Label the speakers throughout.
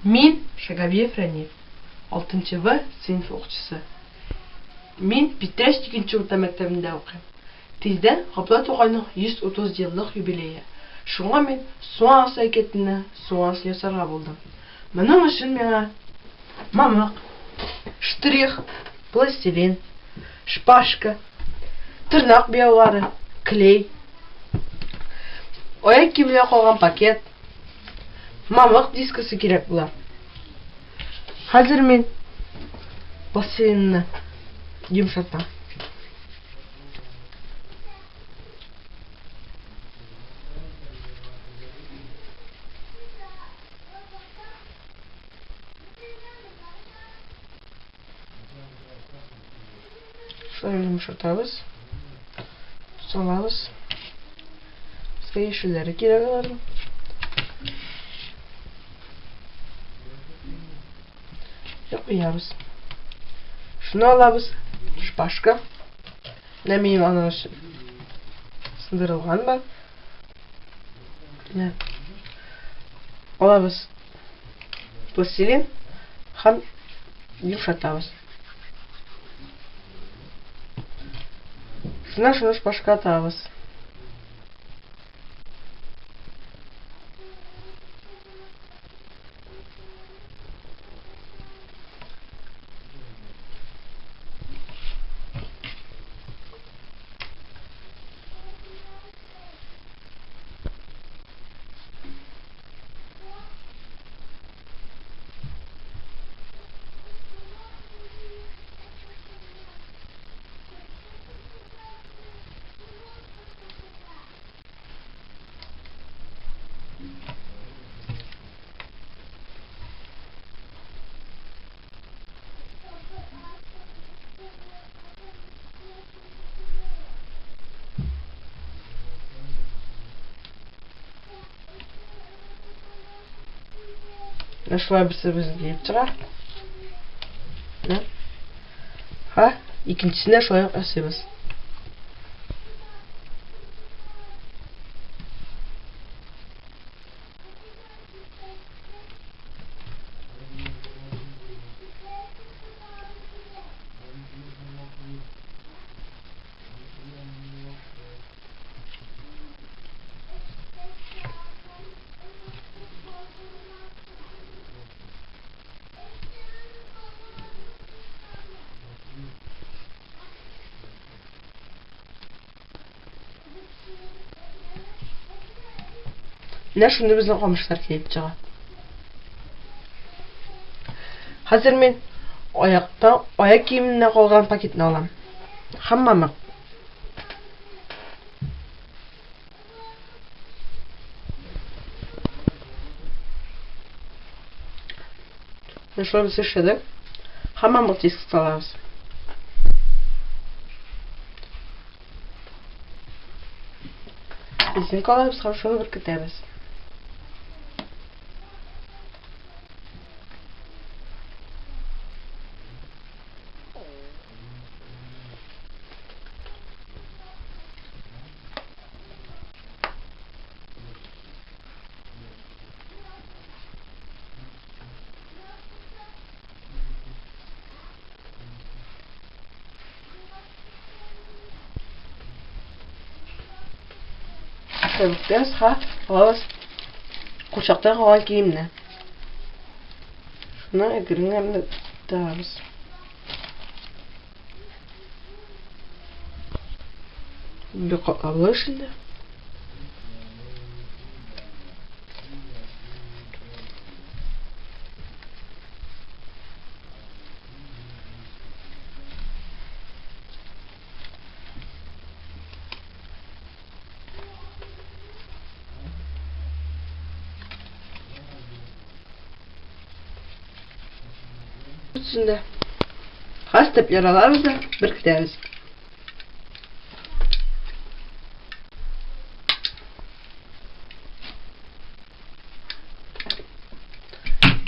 Speaker 1: Мин Шагабиев Рәниф, 6 В сыйныф укучысы. Мин Питрәч икенче урта мәктәбендә укыйм. Тиздән Габдулла Тукайның 130 еллык юбилее. Шуңа мин Су анасы әкиятеннән Су анасын ясарга булдым. Моның өчен миңа мамык, штрих, пластилин, шпажка, тырнак буяулары, клей, аяк киеменә калган пакет, мамык дискасы кирәк була. Хәзер мин пластилинны йомшартам. Шулай йомшартабыз. Салабыз. Безгә яшелләре кирәк аларның. Куябыз. Шуны алабыз. Шпажка. Менә минем аның өчен сындырылган бар. Менә. Алабыз пластилин һәм йомшартабыз. Шуннан шуны шпажка атабыз. Менә шулай берсе безне килеп чыга. Менә. Ха, икенчесен дә шулай ук ясыйбыз. Менә шундый безнең камышлар килеп чыга. Хәзер мин аякта, аяк киеменнән калган пакетны алам. Һәм мамык. Менә шулай без эшләдек. Һәм мамык диск салабыз. Резинка алабыз һәм шуны беркетәбез. Без ха алабыз курчакта калган киемне. Шуны әкрен генә тагабыз. Бик катлаулы эш инде. Өстендә. Хас дип яраларбыз да беркетәбез.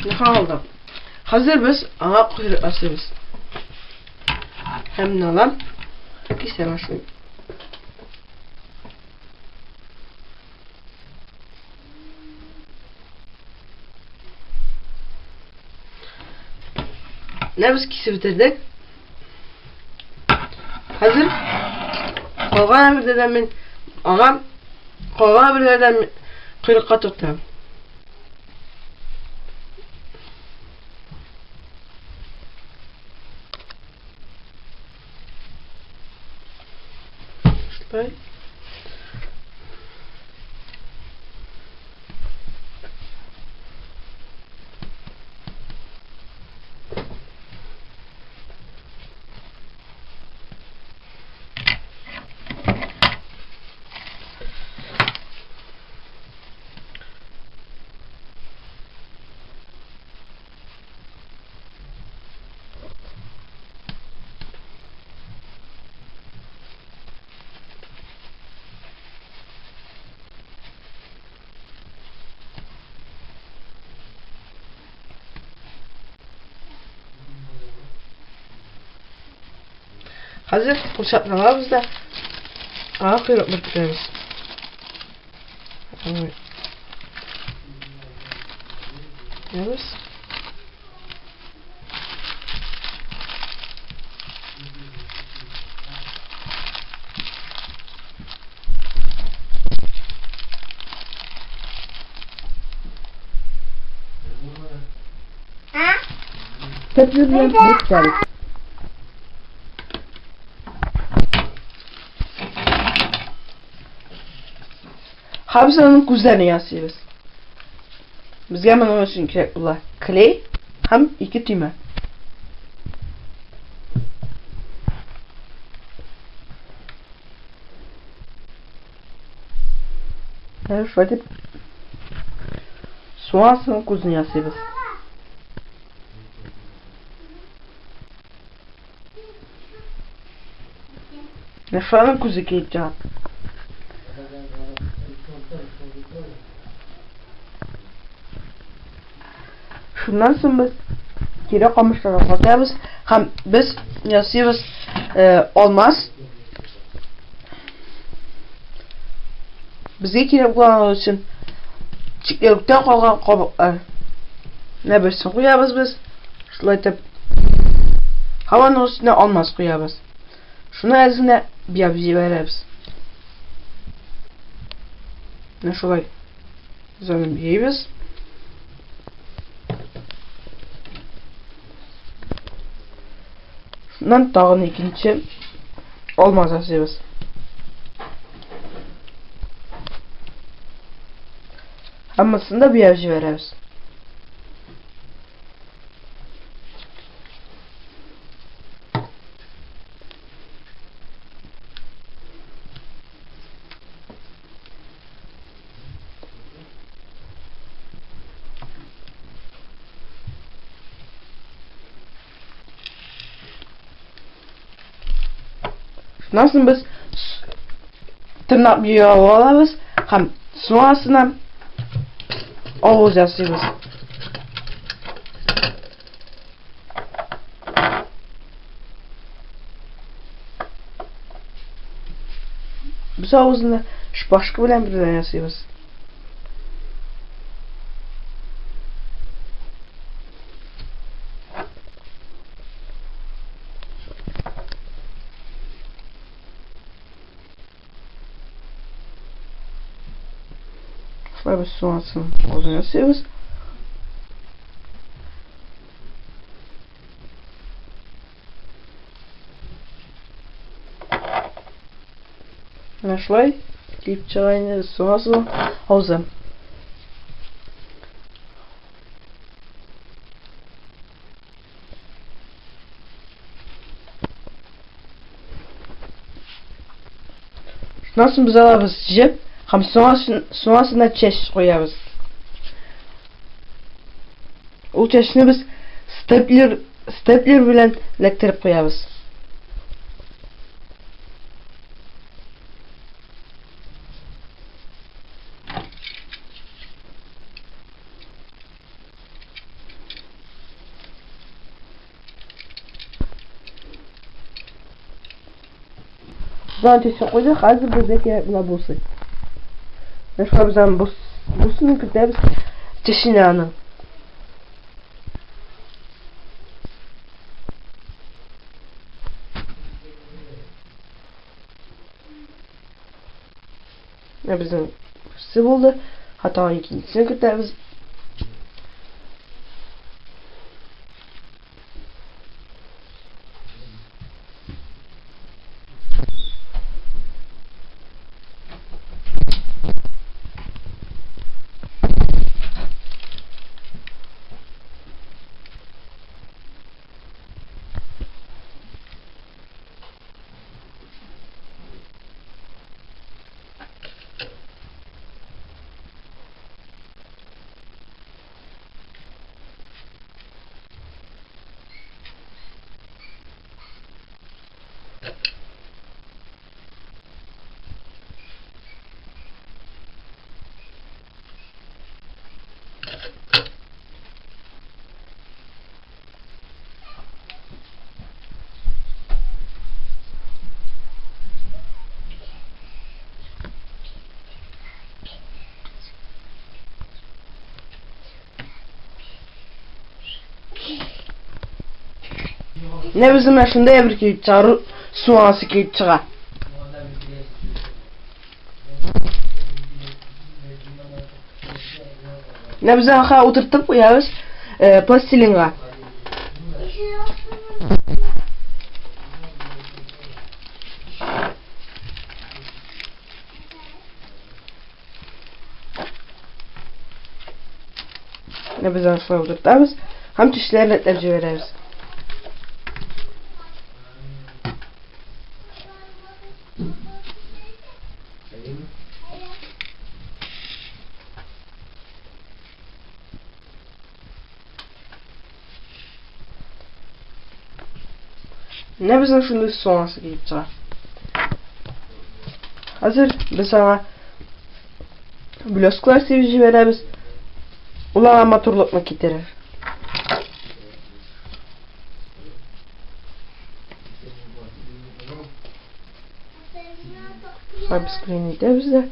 Speaker 1: Нихә алдык. Хәзер без аңа койрык ясыйбыз. Һәм менә алам, кисә башлыйм. Менә без кисеп бетердек. Хәзер калган әмерләрдән мин аңа калган әмерләрдән койрыкка тотам. Шулай. Хәзер курчакны алабыз да аңа койрык беркетәбез. Куябыз. Степлер белән беркетәбез. Һәм без аның күзләрен ясыйбыз. Безгә моның өчен кирәк була клей һәм ике төймә. Менә шулай итеп суасының күзен ясыйбыз. Менә шуларның күзе килеп чыга. Шуннан соң без кире камышларга кайтабыз һәм без ясыйбыз алмаз. Безгә кирәк булган өчен чикләвектән калган кабыклар. Менә берсен куябыз без. Шулай итеп һаваның өстенә алмаз куябыз. Шуны әз генә бияп җибәрәбез. Менә шулай. Без аны бияйбез. Шуннан тагын икенче алмаз ясыйбыз. Һәм монысын да бияп җибәрәбез. Шуннан соң без тырнак буяу алабыз һәм су астына авыз ясыйбыз. Без авызны шпажка белән бергә ясыйбыз. Шулай без суасын авызын ясыйбыз. Менә шулай килеп чыга инде суасын авызы. Шуннан соң без алабыз җеп һәм соңасына чәч куябыз. Ул чәчне без степлер белән эләктереп куябыз. Зона төсе куйдык, хәзер безгә кирәк була бусы. Менә шулай без аның бусыны кертәбез төшенә аның. Менә безнең берсе булды. Хата икенчесен көтәбез. Менә безнең менә шундай бер килеп чыга, суасы килеп чыга. Менә без аңа утыртып куябыз пластилинга. Менә без аны шулай утыртабыз һәм төсләрен рәтләп җибәрәбез. Менә безнең шундый соңасы килеп чыга. Хәзер без аңа блесклар сибеп җибәрәбез. Ул аңа матурлыкны китерер. Шулай без клин итәбез дә.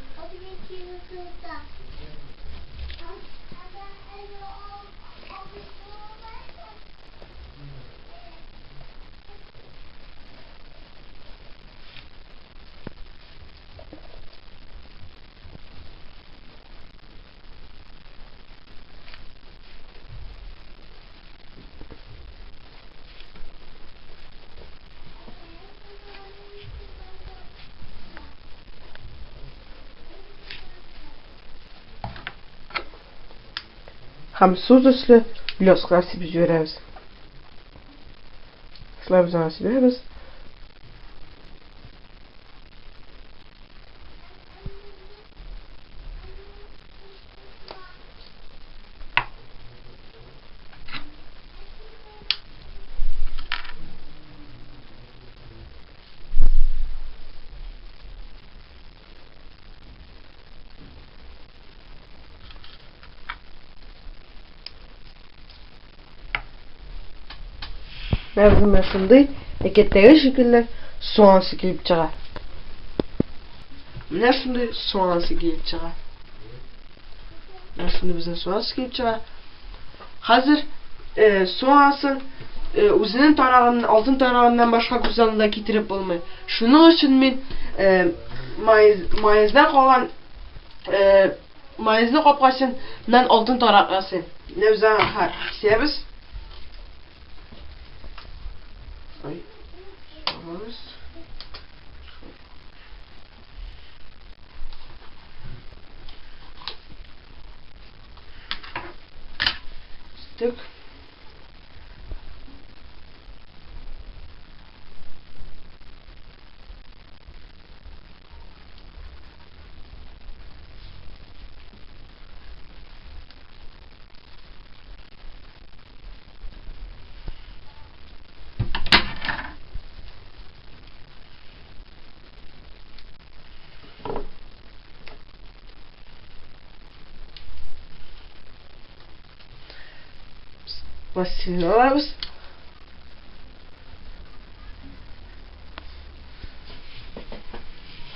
Speaker 1: Һәм су төсле блесклар сибеп җибәрәбез. Шулай без аны сибәбез. Менә шундый әкәттәге шикелле суансы килеп чыга. Менә шундый суансы килеп чыга. Менә шундый безнең суансы килеп чыга. Хәзер суансын үзенең тарагын, алтын тарагыннан башка күз алдына китереп булмый. Шуның өчен мин майыздан калган майызны капкачыннан алтын тарак ясыйм. Менә без аны кисәбез. Ой, алабыз. Кистек. Пластилин алабыз.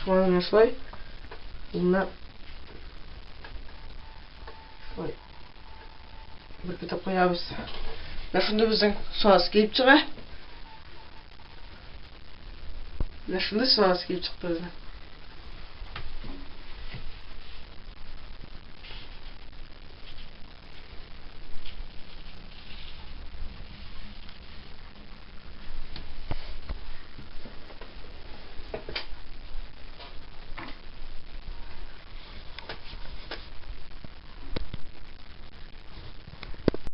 Speaker 1: Шулай менә шулай. Менә шулай беркетеп куябыз. Менә шундый безнең соус килеп чыга. Менә шундый соус килеп чыкты безнең.